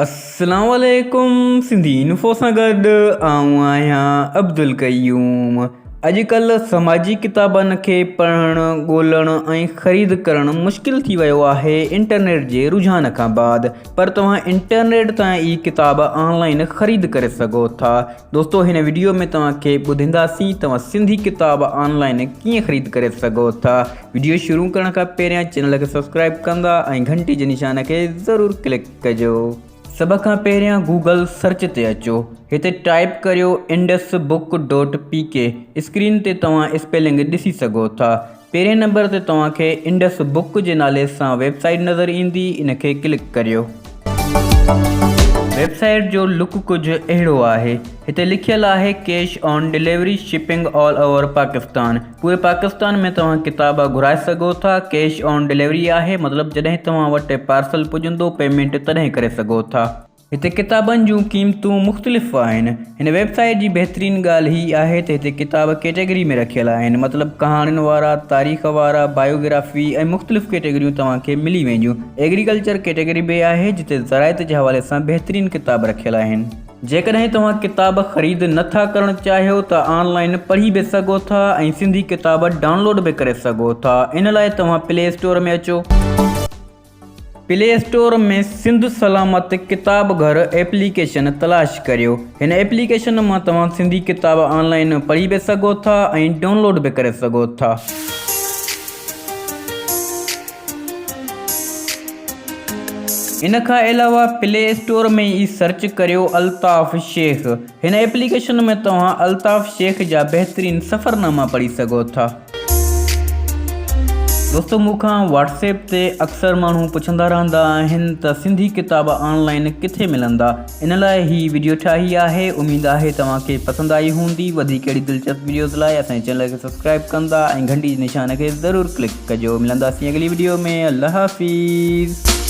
اسلام عليڪم سنڌي انفو سان گڏ آئون آهيان عبدالقيوم. اڄڪلهه سماجي ڪتابن کي پڙهڻ، ڳولڻ ۽ خريد ڪرڻ مشڪل ٿي ويو آهي انٽرنيٽ جي رجحان کان بعد، پر توهان انٽرنيٽ تان ئي ڪتاب آن لائن خريد ڪري سگهو ٿا. دوستو هن وڊيو ۾ توهان کي ٻڌينداسين توهان سنڌي ڪتاب آن لائن ڪيئن خريد ڪري سگهو ٿا. وڊيو شروع ڪرڻ کان پهريان چينل کي سبسڪرائب ڪندا ۽ گهنٽي جي نشان کي ضرور ڪلڪ ڪجو. سڀ کان پهريان گوگل سرچ تي اچو. هتي ٽائيپ ڪريو Indus book dot P K. Screen تي توهان اسپيلنگ ڏسي سگهو ٿا. پهرين نمبر تي توهان کي انڊس بڪ جي نالي سان ويب سائيٽ نظر ايندي ان کي ڪلڪ ڪريو. ويب سائيٽ جو لڪ ڪجهه اهڙو آهي. هتي لکيل آهي cash on delivery shipping all over Pakistan. پوري پاڪستان ۾ توهان ڪتاب گهرائي سگهو ٿا. ڪيش آن ڊليوري آهي مطلب جڏهن توهان وٽ پارسل پڄندو پيمينٽ تڏهن ڪري سگهو ٿا. هتي ڪتابن جون قيمتون مختلف آهن. هن ويب سائيٽ جي بهترين ڳالهه هي آهي ته هتي ڪتاب ڪيٽيگري ۾ رکيل آهن مطلب ڪهاڻين وارا، تاريخ وارا، بايوگرافي ۽ مختلف ڪيٽيگريون توهان کي ملي وينديون. ايگريڪلچر ڪيٽيگري به آهي جتي زراعت جي حوالي سان بهترين ڪتاب رکيل آهن. جيڪڏهن توهان ڪتاب خريد نه ٿا ڪرڻ چاهيو ته آن لائين پڙهي به سگهو ٿا ۽ سنڌي ڪتاب ڊائونلوڊ به ڪري سگهو ٿا. ان لاء توهان پلي اسٽور ۾ اچو. پلي اسٽور ۾ سنڌ سلامت ڪتاب گهر ايپليڪيشن تلاش ڪريو. هن ايپليڪيشن مان توهان سنڌي ڪتاب آن لائين پڙهي به سگهو ٿا ۽ ڊائونلوڊ به ڪري سگهو ٿا. ان کان علاوه پلي اسٽور ۾ ئي سرچ ڪريو الطاف شيخ. هن ايپليڪيشن ۾ توهان الطاف شيخ جا بهترين سفرناما پڙهي سگهو ٿا. دوستو مون کان واٽس ايپ تي اڪثر ماڻهو پڇندا رهندا آهن ته سنڌي ڪتاب آن لائن ڪٿي ملندا ان لاء هي وڊيو ٺاهي آهي اميد آهي توهان کي پسند آئي هوندي وڌيڪ اهڙي دلچسپ وڊيوز لاء اسان جي چينل کي سبسڪرائب ڪندا ۽ گهنٽي جي نشان کي ضرور ڪلڪ ڪجو ملنداسين اڳلي وڊيو ۾ الله حافظ.